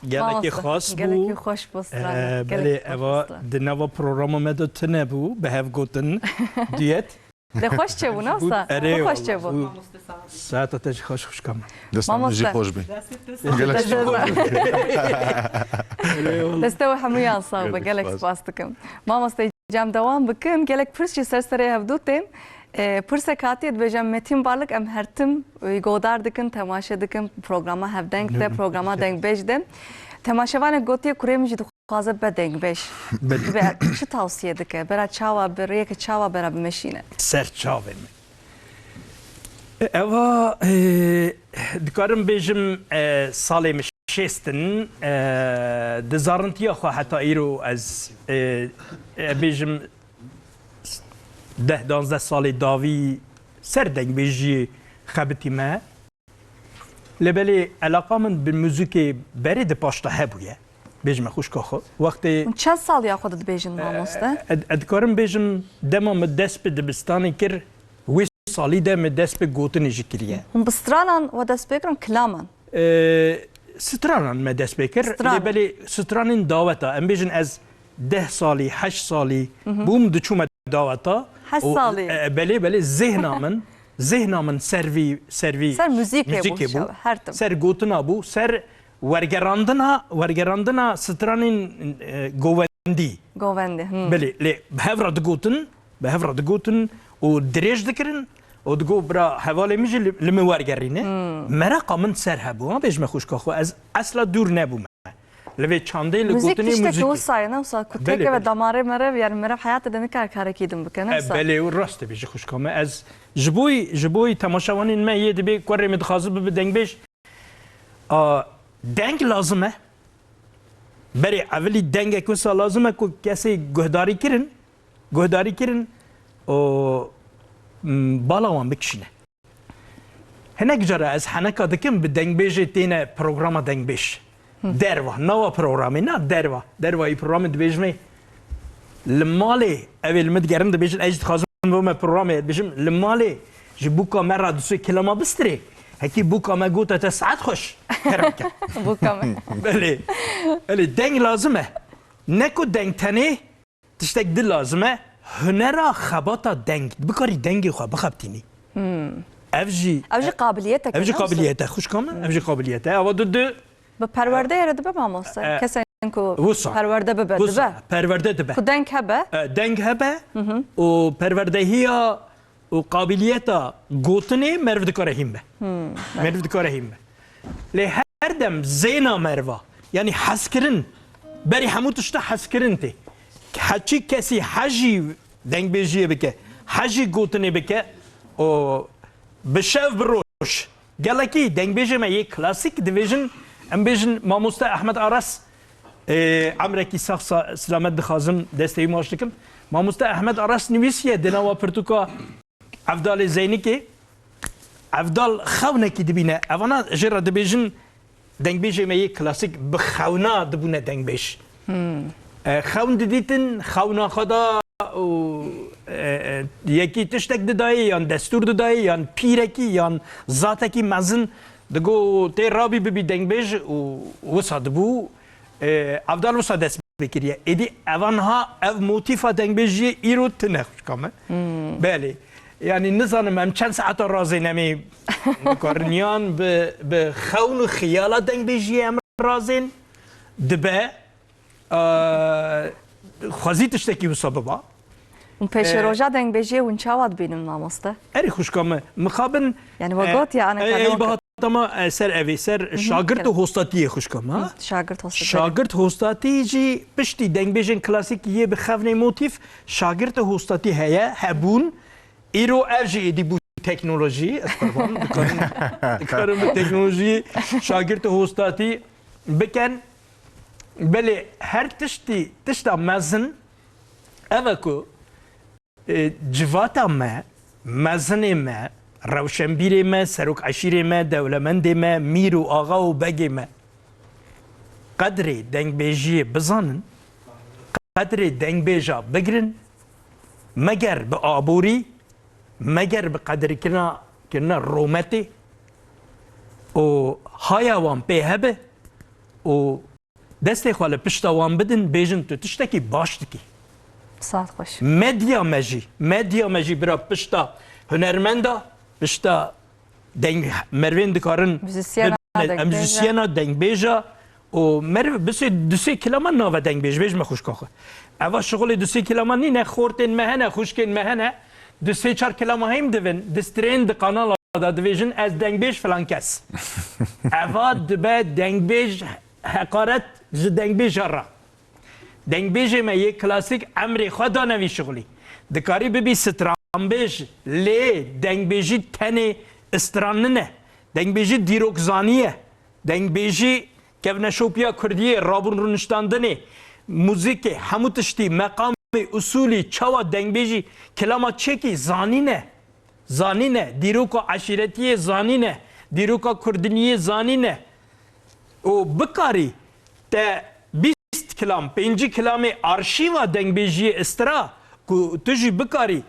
Gelekî xweş bû. Gelekî xweş bû, stran. Ee, belê, eva di nava programa me de tune bû, bi hev gotin, duyet. Lê xweş çêbû, ne wisa? Erê, xweş çêbû. Saeta te jî xweş, xwişka min. Desta min jî xweş bê. Gelek spas. Destê we hemûyan sax be, gelek spas dikim. Mamoste, cem dewam bikim. Gelek pirs jî ser serê hevdû tên. E, pirsek hatiye dibêje, Metîn Barlik, em her tim wî godar dikin, temaşe dikin, programa Hevdeng de, programa Dengbêj de. Temaşevanek gotiye, kurê min jî dixwaze be dengbêj. Be. Dibe çi tavsiye dike? Bera çawa bi, rêyeke çawa bera bimeşîne? Ser çavê min. Eva, e, dikarim bêjim, e, salê min şêst in, e, di zarintiya xwe heta îro ez, e, e, bêjim deh danzdeh salê dawî ser dengbêjiyê xebitîme. Lê belê elaqa min bi muzîkê berê di paş de hebûye. Bêjime xwişka xwe. Wextê Hûn çend saliya xwe de dibêjin, mamoste? E, e, e, dikarim bêjim, dema min dest bi dibistanê kir, wê salî de min dest bi gotinê jî kiriye. Hûn bi stranan we dest pê kirin, kilaman? E, stranan me dest pê kir. Stran. Lê belê stranên daweta. Em bêjin ez deh salî, heşt salî bûm, diçûme daweta. Heşt salî. E, belê, belê, zihna min, zihna min ser vî, ser vî Ser muzîkê bû, muzîkê bû. Şev, her tim. Ser gotina bû, ser wergerandina, wergerandina stranên, e, govendî. Govendî, hmm. Belê, lê bi hev re digotin, bi hev re digotin û dirêj dikirin û digot, bira hevalê min jî li, li min wergerîne. Hmm. Meraqa min ser hebû, ha, bêjime xwişka xwe, ez esla dûr nebûme. Li vê çandê li gotinê muzîkê. Muzîk tiştekî wisa ye, ne wisa ku têkeve, belê, damarê meriv, yani meriv heyatê de nikare karekî din bike, ne wisa? E, belê, û rast dibêjî xwişka me. Ez ji bo, ji bo temaşevanên me yê dibê kurê min dixwaze bibe dengbêj. A, deng lazim e. Berê evilî dengek wisa lazim e ku kesê guhdarî kirin, guhdarî kirin û m, bala wan bikişîne. Hinek cara ez heneka dikim bi dengbêjê têne programa dengbêj. Derva, nava programê, na derva. Dervayî programê dibêjimê li malê, ew ê li min digerin dibêjin, ez jî dixwazim bo me programê dibêjim, li malê ji bûka me ra du sê kilama bistirê. Hekî bûka me gote te saet xweş. Kerem ke. Bûka me. Belê. Belê, deng lazim e. Ne ku deng tenê, tiştek di lazim e. Hunera xebata deng. Bikarî dengê xwe bixebitînî. Ev jî Ev jî qabiliyetek ev jî ne wisa? Qabiliyet e, xwişka min. Ev jî qabiliyet e. Eva du du Bi perwerdeyê re dibe mamoste. E, Kesên ku wisa. Perwerde bibe, wisa. Dibe. Perwerde dibe. Ku deng hebe. E, deng hebe û perwerdehiya û qabiliyeta gotinê meriv dikare hîn be. Meriv dikare hîn be. Lê her dem zêna meriva, yanî hezkirin, berî hemû tişta hezkirin tê. Heçî kesî hejî dengbêjiyê bike, hejî gotinê bike, û bi şev bi roj. Gelekî dengbêjê me yê klasîk dibêjin, em bêjin mamoste Ehmed Aras, e, emrekî sax sa-, silamet dixwazim, destê wî maç dikim. Mamoste Ehmed Aras nivîsiye di nava pirtûka Evdalê Zeynikê, Evdal xewnekî dibîne. Evana jê re dibêjin, dengbêjê me yê klasîk bi xewna dibûne dengbêj. E, xewn didîtin, xewna xwe da û, e, e, yekî tiştek didayê, yan destûr didayê, yan pîrekî, yan zatekî mezin digo tê rabî bibî dengbêj û wisa dibû. E, Evdal wisa dest pê kiriye. Êdî evan ha ev motîfa dengbêjiyê îro tune xwişka me. Belê. Yanî nizanim em çend saeta razên em ê bikarin yan bi, bi xewn û xiyala dengbêjiyê em razên dibe, e, xwezî tiştekî wisa biba. Û pêşeroja dengbêjiyê hûn çawa dibînin mamoste? Erê xwişka me, mixabin, Yanî we e, gotiye, e, aneka e, ne bihat ama, e, ser evê, ser şagirt û hostatiyê xwişka me, ha? Şagirt hostatiyê. Şagirt hostatî jî piştî dengbêjên klasîk yê bi xevnê motîf, şagirt û hostatî heye, hebûn. Îro ev jî êdî bû teknolojî. Ez qurban dikarin, dikarin bi teknolojiyê şagirt û hostatî bikin. Belê her tiştî, tişta mezin ev e ku, e, civata me, mezinê me, rewşenbîrê me, serok eşîrê me, dewlemendê me, mîr û axa û begê me qedrê dengbêjiyê bizanin, qedrê dengbêja bigirin, meger bi aborî, meger bi qedirkirina, kirina rûmetê û haya wan pê hebe û destê xwe li pişta wan bidin, bêjin tu tiştekî baş dikî. Saet xweş. Medya me jî, medya me jî bira pişta hunermenda, pişta deng, merivên dikarin Muzîsyena, bibin, dengbêja. Muzîsyena, dengbêja û meriv bisê du sê kilama nave dengbêj, bêjme xwişka xwe. Eva şixulê du sê kilama nîne, xortên me hene, xwişkên me hene, du sê çar kilama hêm divin, di strên di kanala da divêjin, ez dengbêj filan kes. Eva dibe dengbêj heqaret ji dengbêja re. Dengbêjê me yê klasîk emrê xwe dane vî şixulî. Dikarî bibî stranbêj, lê dengbêjî tenê stran nine. Dengbêjî dîrokzanî ye. Dengbêjî kevneşopiya kurdiyê, rabûn rûniştandinê, muzîkê, hemû tiştî, meqamê, usulî, çawa dengbêjî, kilama çêkî zanîne. Zanîne, dîroka eşîretiyê zanîne, dîroka kurdiniyê zanîne. Û bikarî te bîst kilam, pêncî kilamê arşîva dengbêjiyê istra ku tu jî bikarî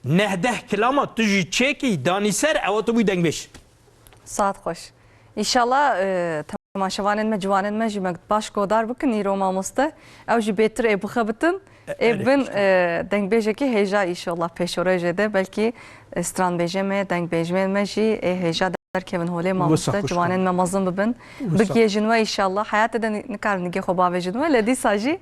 neh deh kilama tu jî çêkî danî ser, ewa tu bûyî dengbêj. Saet xweş. Înşallah, e, temaşevanên me, ciwanên me jî me baş godar bikin îro mamoste. Ew jî bêtir ê bixebitin, E, ê erê, bin, işte. E, dengbêjekî hêja înşallah pêşorojê de belkî, e, stranbêjê me, dengbêjmên me jî ê hêja derkevin holê mamoste. Wisa xwişka. Ciwanên me mezin bibin. Wisa. Bigihêjin we înşallah. Heyatê de ni-, nikarin nigê xwe bavêjin we. Lê dîsa jî,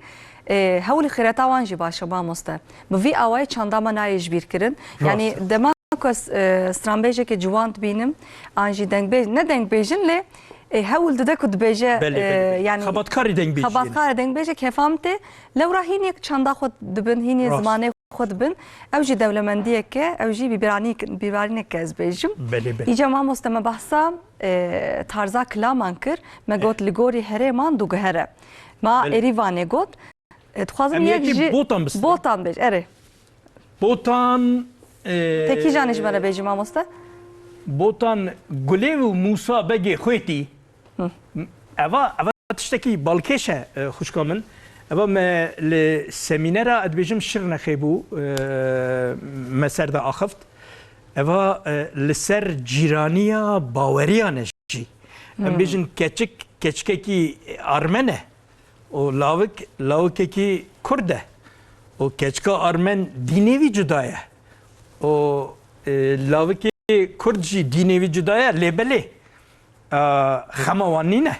e, hewl û xîreta wan jî baş e mamoste. Bi vî awayî çanda me nayê ji bîr kirin. Rast. Yanî dema ku ez, e, stranbêjekê ciwan dibînim, an jî dengbêj, ne dengbêjin lê, e, hewl dide ku dibêje, Belê, e, belê, belê. Yanî Xebatkarê dengbêjiyê ne. Xebatkarê dengbêjê kêfa min tê. Lewra hîn yek çanda xwe dibin, hîn yê Rast. Zimanê xwe dibin. Ew jî dewlemendiyek e, ew jî bîbranîk-, bîbranînek e ez bêjim. Belê, belê. Îca mamoste me behsa, e, tarza kilaman kir. Me got li gorî herêman dû guhere. Ma Belê. Êrîvanê got. E, dixwazim Em yek yekî jî botan bisin. Botan bêj, erê. Botan, e, Te kîjan ji me re bêjî, mamoste? Botan Gulê û Mûsa Begê Xwêtî. Hı. Eva, eva tiştekî balkêş e, e, xwişka min. Eva me li semînera, ez dibêjim, Şirnexê bû, e, me ser de axift. Eva, e, li ser cîraniya baweriyan e jî. Em Hmm. bêjin keçik, keçikekî armen e. Û lawik, lawikekî kurd e. Û keçika armen dînê wî cuda ye. Û, e, lawikê kurd jî dînê wî cuda ye, lê belê, e, xema wan nîne.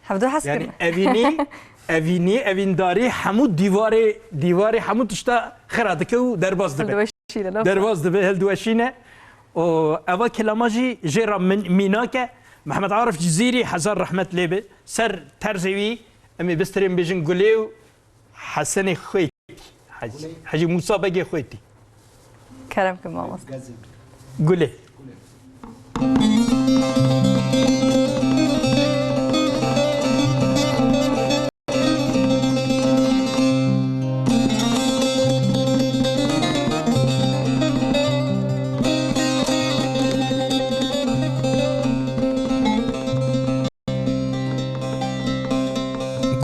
Hevdu hez Yani kirine. evînî, evînî, evîndarî hemû dîwarê, dîwarê hemû tişta xira dike û derbas dibe. Hildiweşîne, ne? Derbas dibe, hildiweşîne. Û eva kilama jî jê re min, mînak e. Mehmet Arif Cizîrî, hezar rehmet lê be. Ser terzê wî em ê bistirên bêjin Gulê û Hesenê Xwêtî. Hec-, Hecî Mûsa Begê Xwêtî. Kerem ki mamoste. Gulê.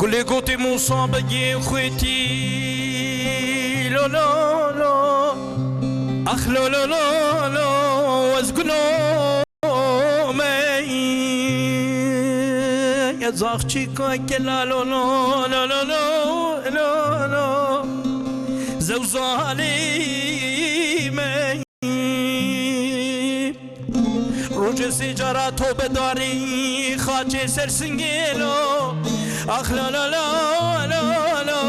Gulê gotê Mûsa Begê Xwêtî, lo, lo, lo. Ax, lo, lo, lo, lo, ez gulo me. Ez axçîka kela, lo, lo, lo, lo, lo, lo, lo. Zewzalî me. Rojê sê cara tobedarî xaçê ser singê lo. Ax la la la la la.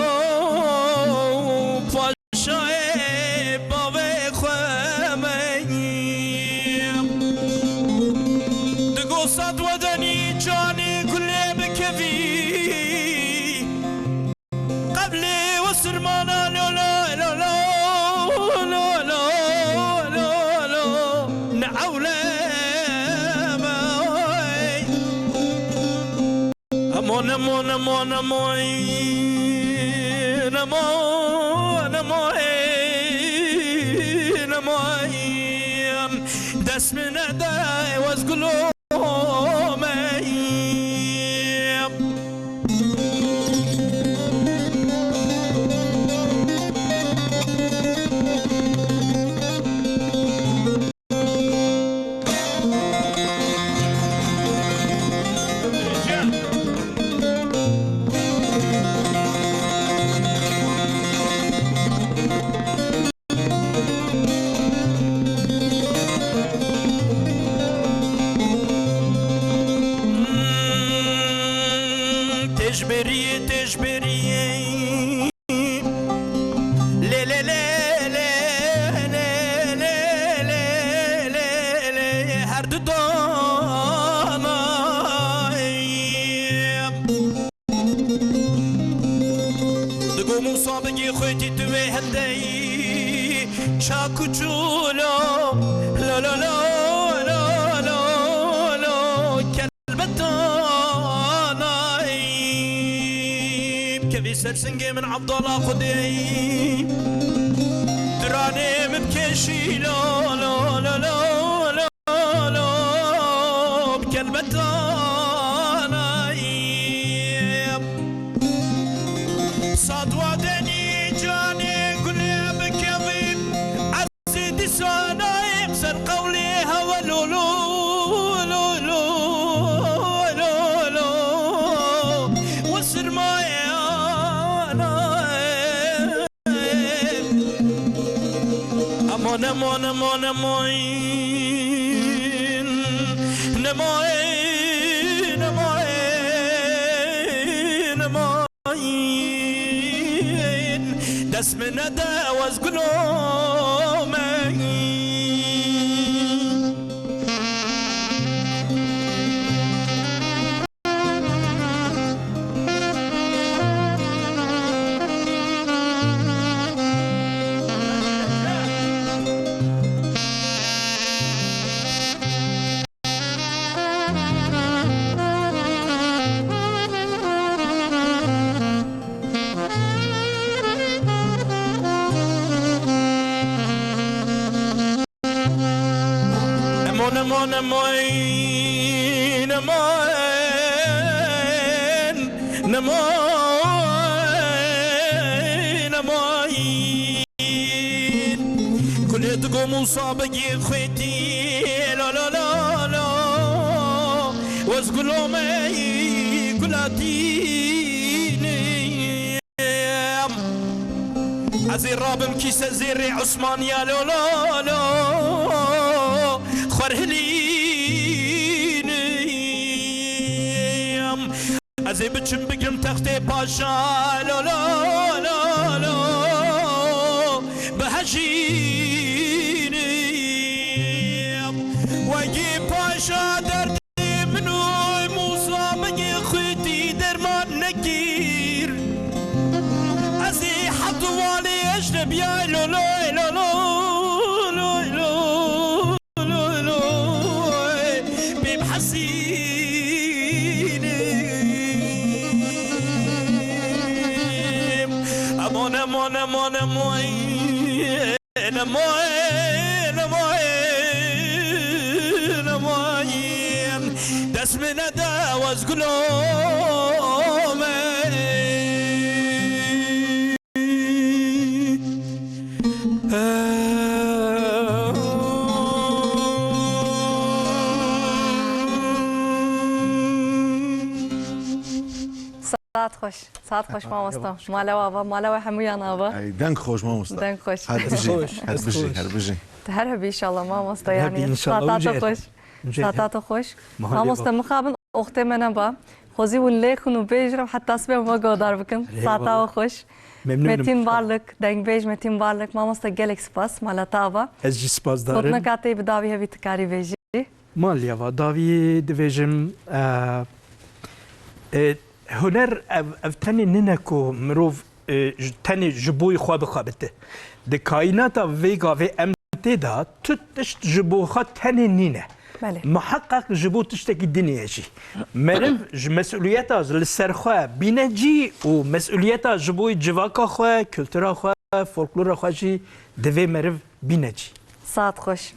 Paşayê bavê xwe me. Digo sat wedenî canê gulê bikevî. Qeblê we sirmana lo lo lo lo lo lo lo lo ne ewleme. Emo nemo nemo nemo nemo nemo nemo dest min nede wez gulo. Têjberiyê, têjberiyê. Lê, lê, lê, her du danayê. Digo Mûsa bigî xwêtî tu wê hindeyî çak û çûlo. Lo, lo, lo, lo, lo, lo, kelbetanayî. Kevî ser singê min Abdala Xwedê. Diranê min bikeşî lo, lo, lo, lo, lo. Lo, bi kelbetanayê. Sat wadenî canê gulê bikevî. Ez ê dîsa nayêm ser qewlê hewe lo, lo, lo, lo, lo, lo. We sirmayana. Aman, aman, aman, aman. Nemayê, nemayê, nemayê. Dest min nede wez gulo me. Nemo, nemo, nemo, nemo, nemo. Kulê digo Musa begê xwêtî, lo, lo, lo, lo. Wez gulo me, gulatînê. Ez ê rabim kîse zêrê Osmaniya, lo, lo, lo, xwerhilînim. Ez ê biçim bigrim textê paşa, lo, lo, lo, lo, bihejînim. Wegî paşa derdê min û Musa min ê xwedî derman nekir. Ez ê heft walê eşrebiyay, lo, lo, lo, lo, lo, lo, lo, lo, bêm hesînim. Emon, emon, emon, emon. Nemoy, nemoy, nemoy. Dest min nede wez gulo me. Saet xweş. Saet xweş mamosta. Mala we ava, mala we hemûyan ava. Ey, deng xweş mamosta. Deng xweş. Her bijî, her bijî, her bijî. Tu her hebî inşallah mamosta, yanî. Saeta te xweş. Saeta te xweş. Mamosta, mixabin oxtê me neba. Xwezî hûn lêxin û bêjin, heta sibê me guhdar bikin. Saeta we xweş. Memnûn im. Metîn Varlık, dengbêj Metîn Varlık, mamosta gelek spas, mala te ava. Ez jî spasdar im. Gotineka te bi dawî hevî tu karî bêjî. Maliye va dawî dibêjim, e, e, huner ev, ev tenê nine ku mirov, e, ji, tenê ji bo xwe bixebite. Di kaînata vê gavê em tê de tu tişt ji bo xwe tenê nîne. Belê. Miheqeq ji bo tiştekî dinê ye jî. Meriv ji mesuliyeta li ser xwe bîne cî û mesuliyeta ji bo civaka xwe, kultura xwe, folklora xwe jî divê meriv bîne cî. Saet xweş.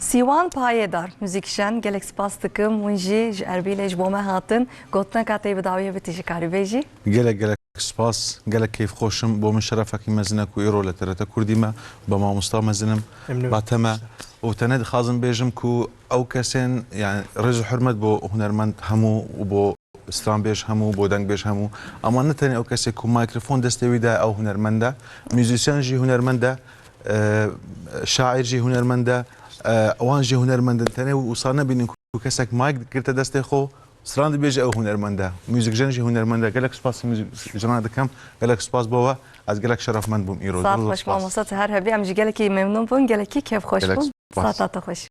Sîwan Payedar, muzîkjen, gelek spas dikim. Hûn jî ji Erbîlê ji bo me hatin. Gotineka te bi dawiyê bitî jî karî bêjî. Gelek gelek spas, gelek keyfxweş im. Bo min şerefekî mezin e ku îro li T R T Kurdî me, be mamosta mezin im, Memnûn. Ba te me. Û tenê dixwazim bêjim ku ew kesên, yani, rêz û hurmet bo hunermend hemû û bo stranbêj hemû, bo dengbêj hemû. Ama ne tenê ew kesê ku mikrofon destê wî de ew hunermend e, muzîsyen jî hunermend e, e, şaîr jî hunermend e, e, wan jî hunermend in. Tenê wisa nebînin ku kesek mayk girte destê xwe, stran dibêje ew hunermend e. Muzîkjen jî hunermend e. Gelek spas muzîkjena dikim. Gelek spas bo we. Ez gelek şerefmend bûm îro. Saet xweş mamosta, tu her hebî. Em jî gelekî memnûn bûn, gelekî kêfxweş bûn. Saeta te xweş.